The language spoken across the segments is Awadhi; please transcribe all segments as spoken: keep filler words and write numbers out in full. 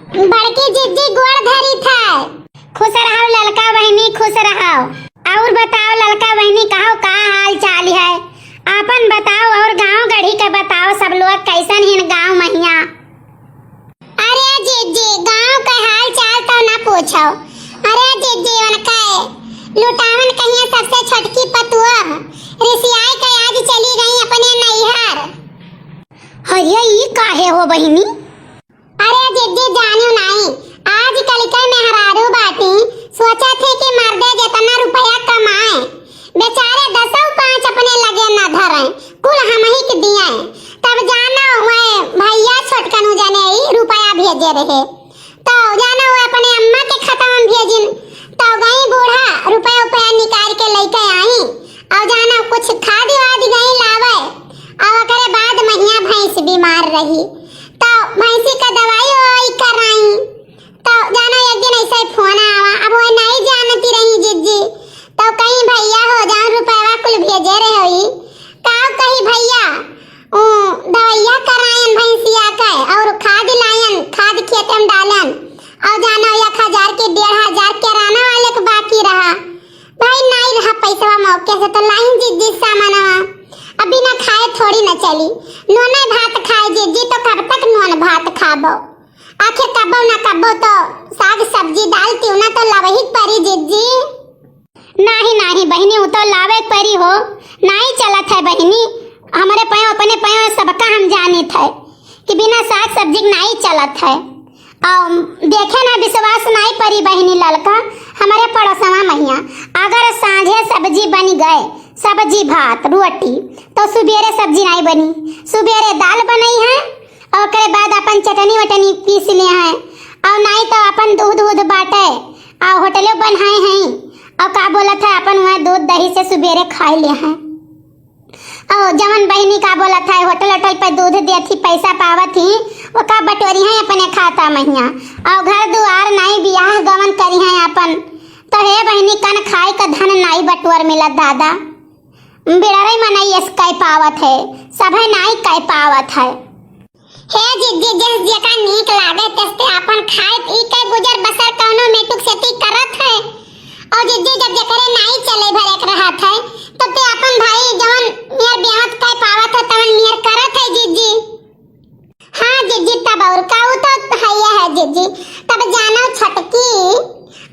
बड़की जिज्जी गोड़ धरी थे। खुश रहो ललका बहिनी, खुश रहो। और बताओ ललका बहिनी, कहो का हाल चाल है? आपन बताओ और गाँव गढ़ी के बताओ, सब लोग कैसन हिन गाँव महिया? अरे जिज्जी, गाँव के हाल चाल तो ना पूछो। अरे जिज्जी, उनके लुटावन कहिए सबसे छोटकी पतुआ रिसियाई के आज चली गई अपने नैहर। अरे ई काहे हो बहिनी? अरे जिज्जी जानियो नाई, आजकल के मेहरारू बाटी सोचत है कि मर्दे जितना रुपया कमाए, बेचारे दसौ पाँच अपने लगे न धरे, कुल हमही के दिए। तब जानो हुए भैया छोटकनू जने ई रुपया भेजे रहे, तो जानो हुए अपने अम्मा के खाता में भेजिन, तो गई बूढ़ा रुपया उपया निकाल के लेके आई, और जानो कुछ खाद वाद गई लावे, और ओकरे बाद महिया भैंस बीमार रही, तो भैंसी का दवाई ववाई कराई। तो जानो एक दिन ऐसे ही फोन आवा, अब वो नहीं जानती रही जिज्जी, तो कहीं भैया हो जाओ रुपया कुल भेजे रहे होई, का कही भैया, ऊ दवाइया करायन भैंसिया के और खाद लायन, खाद खेते में डालन, और जानो एक हजार के डेढ़ हजार किराना वाले के बाकी रहा। भाई नाई रहा पैसवा मौके से तो लाइन जिज्जी सामानवा। अब बिना खाए थोड़ी न चली, नोने भात खाए जिज्जी तो कब तक नोन भात खाबो? आखिर कब्बो ना कब्बो तो साग सब्जी दाल तिउना तो लवही परी जिज्जी। नाही नाही बहिनी, उ तो लावे परी हो, नाही चलत है बहिनी। हमरे पयो अपने पयो सबका हम जानित है कि बिना साग सब्जी के नाही चलत है। और देखे ना विश्वास नाही परी बहिनी ललका, हमरे पड़ोसवा महिया अगर सांझे सब्जी बनी गए, सब्जी भात रोटी, तो सुबेरे सब्जी नाही बनी, सुबेरे दाल बनई है और ओकरे बाद अपन चटनी वटनी पीस ले हैं, और नाई तो अपन दूध उध बाटे, और होटले बनाए हैं, और का बोलत है अपन वहाँ दूध दही से सुबेरे खाए ले हैं। और जवन बहिनी का बोलत है होटल होटल पे दूध देत ही पैसा पावत ही, वो का बटोरी हैं अपने खाता महिया, और घर दुआर नाई बियाह गवन करी हैं अपन, तो हे बहिनी कन खाए का धन नाई बटोर मिलत दादा। बिड़रई मनई एस कह पावत है, सभे नाई कह पावत है। हे जिज्जी, जस जेका नीक लागे, तस ते आपन खाए पी के गुजर बसर कौनो मेटुक सेती करत है। और जिज्जी, जब जेकरे नाई चले भरे के रहत है, तब ते आपन भाई जवन मेर ब्याहत कह पावत है, तवन मेर करत है जिज्जी। हाँ जिज्जी, तब और का, उ तो हइये है जिज्जी। तब जानो छोटकी,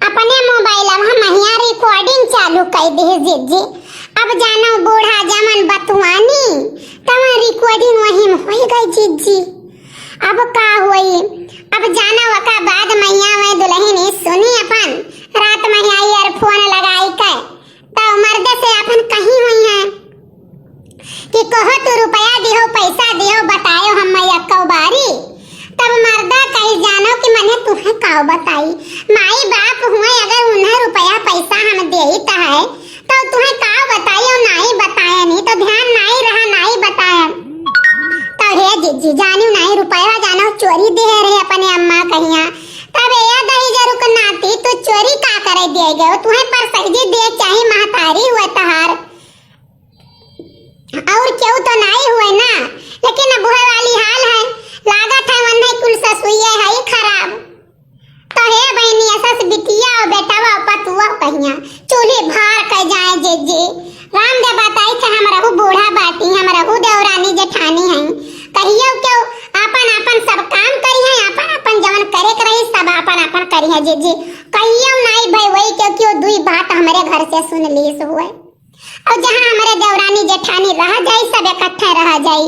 अपने मोबाइल अब हम हियाँ रिकॉर्डिंग चालू कर दी जिज्जी। अब जानो बूढ़ा जमन बतुआनी, तवन रिकॉर्डिंग वहीं में होई गई जिज्जी। अब का होई, अब जानो ओका बाद मैया में दुल्हन ई सुनी अपन रात में आई ईयरफोन लगाई के, तो मर्द से अपन कहीं हुई है कि कहो तू रुपया दिहो, पैसा दिहो, बतायो हम मैं यक्को बारी। तब मर्दा कही जानो कि मने तुहे काव बताई, माई बाप हुए अगर उन्हें रुपया पैसा हम देइत है, तो तुहे काव बताई और नाई बताए नहीं, तो ध्यान नाई रहा, नाई बताए। तो हे जिज्जी, जानियो नाई रुपया जानो चोरी दे रहे अपने अम्मा कहिया। तब ए दही जरू के नाती तू चोरी का करे दे गए, तुहे पर सही दे चाही महतारी हुए तहार। और केहू तो नाई हुए ना, लेकिन अब वह वाली हाल है, लागत है वन्ने कुल ससुइये है खराब। तो हे बहिनी, असस बिटिया और बेटवा पतुआ कहिया, चूल्ही भार के जाए जिज्जी। रामदेव बताई थे हम रहू बूढ़ा बाटी, हम रहू देवरानी जेठानी हैं, कहियो क्यों आपन आपन सब काम करी हैं, आपन आपन जवन करे के रही सब आपन आपन करी हैं जिज्जी। कहियो नाई भाई वही क्यों क्यों दुई बात हमरे घर से सुन लीस हुए। और जहाँ हमरे देवरानी जेठानी रह जाई, सब इकट्ठे रह जाई।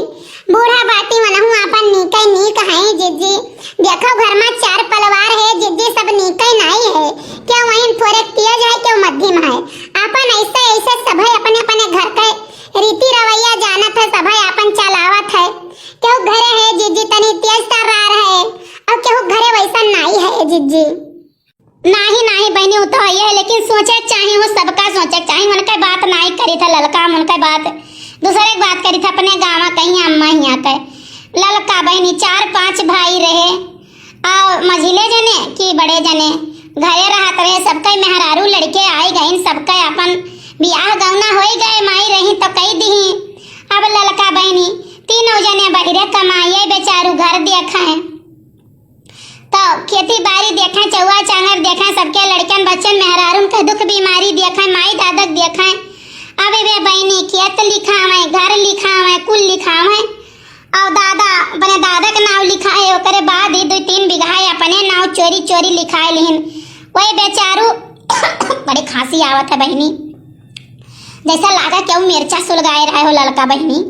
बूढ़ा बाटी मनहु आपन नीके नीक हैं जिज्जी। देखो घर में चार परिवार है जिज्जी, सब नीके नाई है। क्यों वहीं थोड़े तेज है, क्यों मध्यम है। आपन ऐसे ऐसे सभे अपने अपने घर के रीति रवैया जानत है, सभे आपन चलावत है। क्यों घरे है जिज्जी तनी तेज तर्रार है, और क्यों घरे वैसा नाई है जिज्जी। नाही, नाही बहिनी, उ तो हइये है, लेकिन सोचे के चाही, उ सबका सोचे के चाही। उनके बात नाही करी था ललका, हम उनके बात, दूसरे के बात करी था, अपने गाँव कहीं अम्मा हियाँ के। ललका बहिनी चार पांच भाई रहे, और मझिले जने कि बड़े जने घरे रहत रहे, सबके मेहरारू लड़के आई गईन, सबके अपन बियाह गौना होई गए, माई रही तो कई दिही। अब ललका बहिनी तीनों जने बहिरे कमाइए, बेचारू घर देखे। तो खेती बारी देखे, चौआ चांगर देखे, सबके लड़कन बच्चन मेहरारून के दुख बीमारी देखे, माई दादक देखे। अब वे बहिनी खेत लिखावे, घर लिखावे, कुल लिखावे। और दादा, अपने दादा के नाव लिखाए, ओकरे बाद ही दो तीन बीघा अपने नाव चोरी चोरी लिखाए लिहिन। वही बेचारू बड़ी खांसी आवत है बहिनी, जैसा लागा केहू मिर्चा सुलगाए रहे हो ललका बहिनी,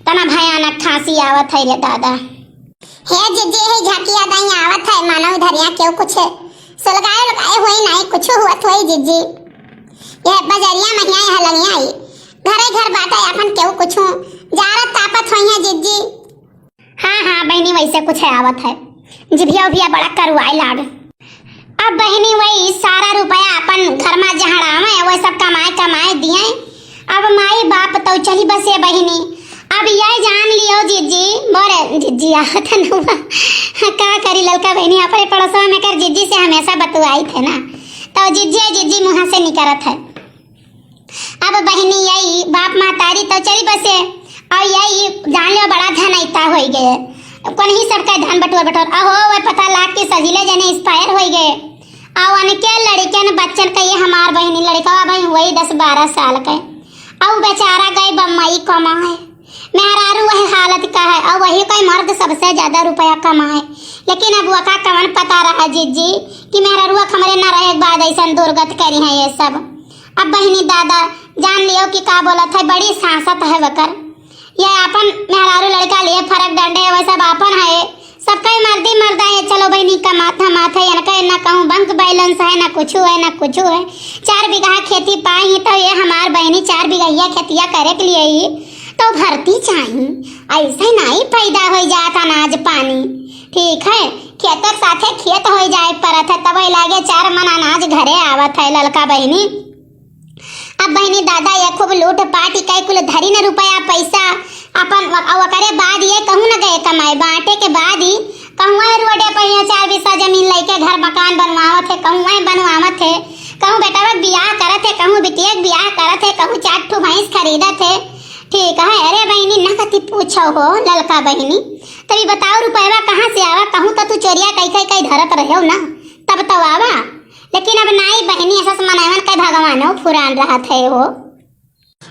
तना भयानक खांसी आवत है रे दादा। हे जिज्जी, हे झकिया दाई आवत है, मानो धरिया केहू कुछ सुलगाए उलगाए होई नाई, कुछ हुआ थोई जिज्जी। ये बजरिया महिया है लंगिया आई, घरे घर बाटे अपन केहू कुछ जारत तापत होई है जिज्जी। हाँ, हाँ, बहिनी, वैसे कुछ आवत है। जिभिया उभिया बड़ा करुआई लाग। अब बहिनी, वही सारा रुपया अपन घर मा जहड़ावे, वही सब कमाए, कमाए दिए। अब माई बाप तो चली बसे बहिनी। अब ये जान लियो जिज्जी, मोरे जिज्जी आवत है नौवा। का करी ललका बहिनी, अपने पड़ोसवा में कर जिज्जी से हमेशा बतुआई थे ना, तो जिज्जी, जिज्जी मुँह से निकरत है। अब बहिनी यही बाप महतारी तो चली बसे, और यही जान लो बड़ा धन ऐता होई गए। कोनही सबका धन बटोर बटोर, अहो वह पता लाग के सजिले जने expire होई गए। और उनके लड़कन बच्चन का ये हमार बहिनी लड़का भाई वही दस बारह साल के, और बेचारा गए बम्बई कमाए। मेहरारू वही हालत का है, और वही कोई मर्द सबसे ज्यादा रुपया कमाए। लेकिन अब वका कवन पता रहा जिज्जी कि मेहरारू हमरे न रहे के बाद ऐसन दुर्गत करी है ये सब। अब बहिनी दादा जान लियो कि का बोलत है, बड़ी सांसत है वकर। ये आपन मेहरारू लड़का लिए फरक डंडे है, वह सब आपन है, सबका ही मर्दी मर्दा है। चलो बहिनी कमात हमात है, इनका ना कहूँ bank balance है, ना कुछ है, ना कुछ है। चार बीघा खेती पाई ही तो ये हमार बहिनी चार बीघा खेतिया करे के लिए ही तो भरती चाही, ऐसे नाई पैदा हो जात अनाज पानी। ठीक है, खेत के साथे खेत हो जाए परत है, तब लागे चार मन अनाज घरे आवत है ललका बहिनी। अब बहिनी दादा ये खूब लूट पाट के कुल धरी न रुपया पैसा अपन, अउ ओकरे बाद ये कहूँ न गए कमाए, बांटे के बाद ही कहूँ वह रोडे पर ये चार बीसा जमीन लेके घर मकान बनवावत है, कहूँ वह बनवावत है, कहूँ बेटवा के बियाह करत है, कहूँ बिटिया के बियाह करत है, कहूँ चार ठो भैंस खरीदत है। ठीक है, अरे बहिनी न कति पूछो हो ललका बहिनी, तभी बताओ रुपयवा कहाँ से आवा, कहूँ तो तू चोरिया कई कई कई धरत रहे हो ना, तब तो आवा। लेकिन अब नाई बहिनी, ऐसा से मनैवन के भगवानो फुरान रहत है हो।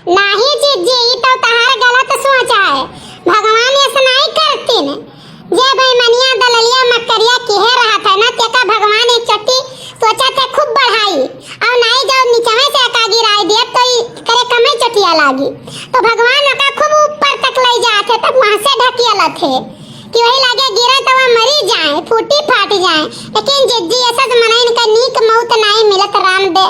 नाही जिज्जी, ई तो तहार गलत सोच है। भगवान ऐसा नाई करतीन। जे बेईमानिया दललिया मक्करिया किहे रहत है ना, तेका भगवान एक चट्टी सोचत है खूब बढ़ाई। और नाई जो निचवे से एका गिराई दिया तो ई करे कमे चटिया लागी। तो भगवान ओका खूब ऊपर तक ले जात है, तब वहाँ से ढकियलत है। कि वही लागे गिरे तो वह मरी जाए, फूटी फाट जाए, लेकिन जिज्जी ऐसा तो मनइन का नीक मौत नाई मिलत राम दे।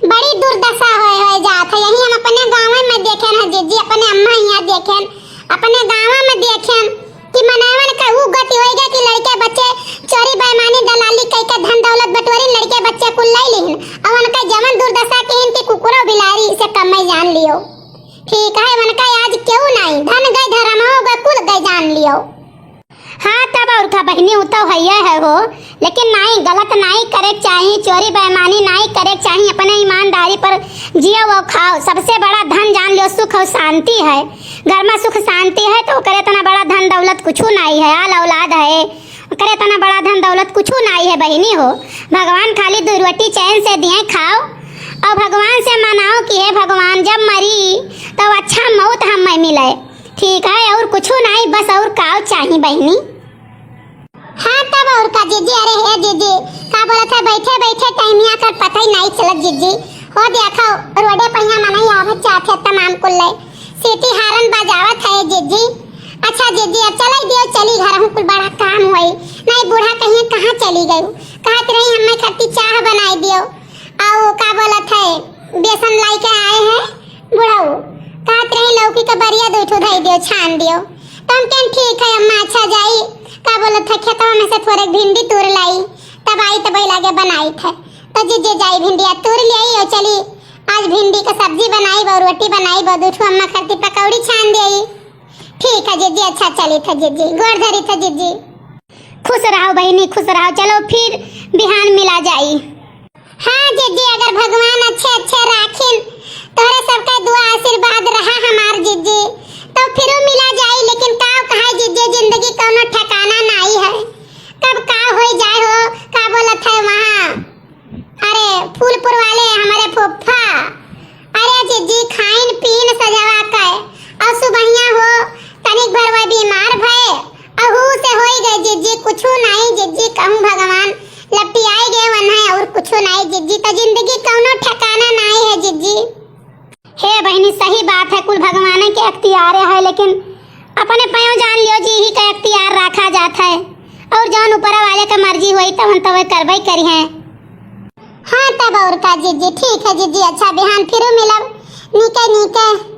बड़ी दुर्दशा होए होए जात है। यही हम अपने गाँव में देखेन है जिज्जी, अपने अम्मा हियाँ देखेन, अपने गाँव में देखेन कि मनैवन का ऊ गति होएगा कि लड़के बच्चे चोरी बेईमानी दलाली कई के धन दौलत बटोरी, लड़के बच्चे कुल ले लिहिन और उनका जवन दुर्दशा किहिन कि कुकुरो बिलारी से कम में जान लियो। ठीक है, उनका आज क्यों नहीं, धन गए धर्म हो गए कुल गए जान लियो। हाँ, तब और का बहिनी, उ तो हइये है हो, लेकिन नाई, गलत नाई करे के चाही, चोरी बेईमानी नाई करे के चाही, अपने ईमानदारी पर जियो और खाओ। सबसे बड़ा धन जान लियो सुख और शांति है। घर में सुख शांति है तो ओकरे इतना बड़ा धन दौलत कुछ नाई है, आल औलाद है, ओकरे इतना बड़ा धन दौलत कुछ नाई है बहिनी हो। भगवान खाली दो रोटी चैन से दिए खाओ और भगवान से मनाओ कि हे भगवान जब मरी तो अच्छा मौत हमें मिले। ठीक है, और कुछ नाई, बस और काव चाही बहिनी। हाँ, तब और का जिज्जी, अरे हे जिज्जी, का बोलत है, बैठे बैठे टाइमिया कर पता ही नाई चलत जिज्जी। हो देखो, रोडे पर यहाँ मनई आवत जात है तमाम कुल्ले, सीटी हारन बजावत है जिज्जी। अच्छा जिज्जी, अब चलाई दियो, चली घर हूँ, कुल बड़ा काम होई। नाई बूढ़ा कहिए कहाँ चली गई, कहत रही हमें खत्ती चाह बनाई दियो। आओ, का बोलत है, बेसन लाई के आए हैं बुढ़ऊ, कहत रही लौकी का बरिया दो ठो धई दियो, छान दियो। तो हम कहें, "ठीक है अम्मा, अच्छा जाई।" का बोलत है, "खेतवा में से थोड़े भिंडी तोड़ लाई, तब आई, तब लागे बनाई थे।" तो जिज्जी जाई भिंडिया तोड़ ले आई और चली, "आज भिंडी का सब्जी बनाई बो, रोटी बनाई बो, दो ठो अम्मा खातिर पकौड़ी छान दे।" "ठीक है जिज्जी, अच्छा चली थे जिज्जी, गोड़ धरी थे जिज्जी।" खुश रहो बहिनी, खुश रहो। चलो फिर बिहान मिला जाई। हाँ जिज्जी, अगर भगवान अच्छे अच्छे राखिन, तोहरे सबका दुआ आशीर्वाद रहा हमार जिज्जी, तो फिर मिला जाई। लेकिन का कहा जिज्जी, जिंदगी कौनो ठिकाना नाई है, कब का हो जाए हो, का ठिकाना नाहीं है जिज्जी। हे बहिनी, सही बात है, कुल भगवान के अख्तियार है, लेकिन अपने पयो जान लियो जी, ही का अख्तियार रखा जात है। और जौन ऊपर वाले का मर्जी होई, तवन तवे करबई करी है। हाँ, तब और का जिज्जी, ठीक है जिज्जी, अच्छा बिहान फिर मिलब। नीके नीके।